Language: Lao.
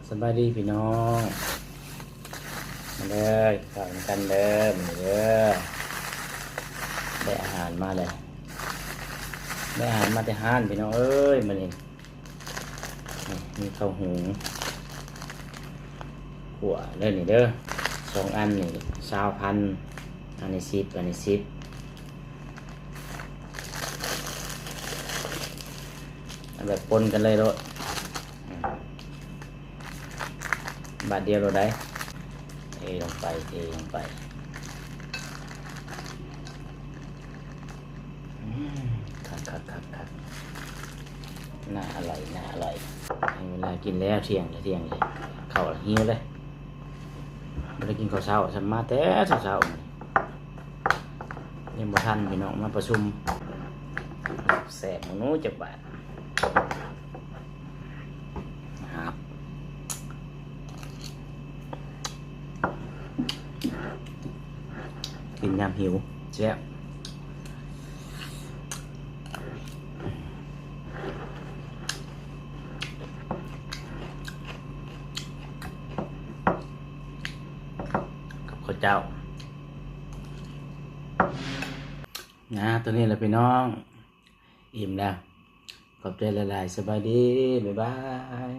ສະບາຍດີພີ່ນ້ອງ ມາເດີ ກິນເຂົ້ານຳກັນເດີ ມື້ນີ້ເດີ ໄດ້ອາຫານມາແລ້ວ ໄດ້ອາຫານມາແຕ່ຮ້ານພີ່ນ້ອງເອີຍ ມື້ນີ້ ນີ້ມີເຂົ້າຫຸງຂົ້ວເດີ ນີ້ເດີ ສອງອັນນີ້ຊາວພັນ ອັນນີ້ສິບ ອັນນີ້ສິບ ເອົາແບບປົນກັນເລີຍໂລດ ບາດດຽວໂລດໃດ໋ ເທລົງໄປ ເທລົງໄປ ອືມ ຄັກໆໆໆ ໜ້າອະລ່ອຍ ໜ້າອະລ່ອຍ ເວລາກິນແລ້ວ ທ່ຽງແລ້ວ ທ່ຽງແລ້ວ ເຂົ້າແລ້ວ ຫິວເລີຍ ບໍ່ໄດ້ກິນເຂົ້າເຊົ້າ ຊ່ຳມາແຕ່ເຊົ້າໆ ຍັງບໍ່ທັນພີ່ນ້ອງ ມາປະຊຸມ ແຊບ ເບິ່ງດູຈັກບາດ ຫາບ ກິນຍາມຫິວ ແຊບ ກັບເຂົ້າເຈົ້າ ນະ ຕົວນີ້ແຫຼະພີ່ນ້ອງ ອີ່ມແລ້ວ ຂອບໃຈຫຼາຍໆ ສະບາຍດີ ບາຍບາຍ.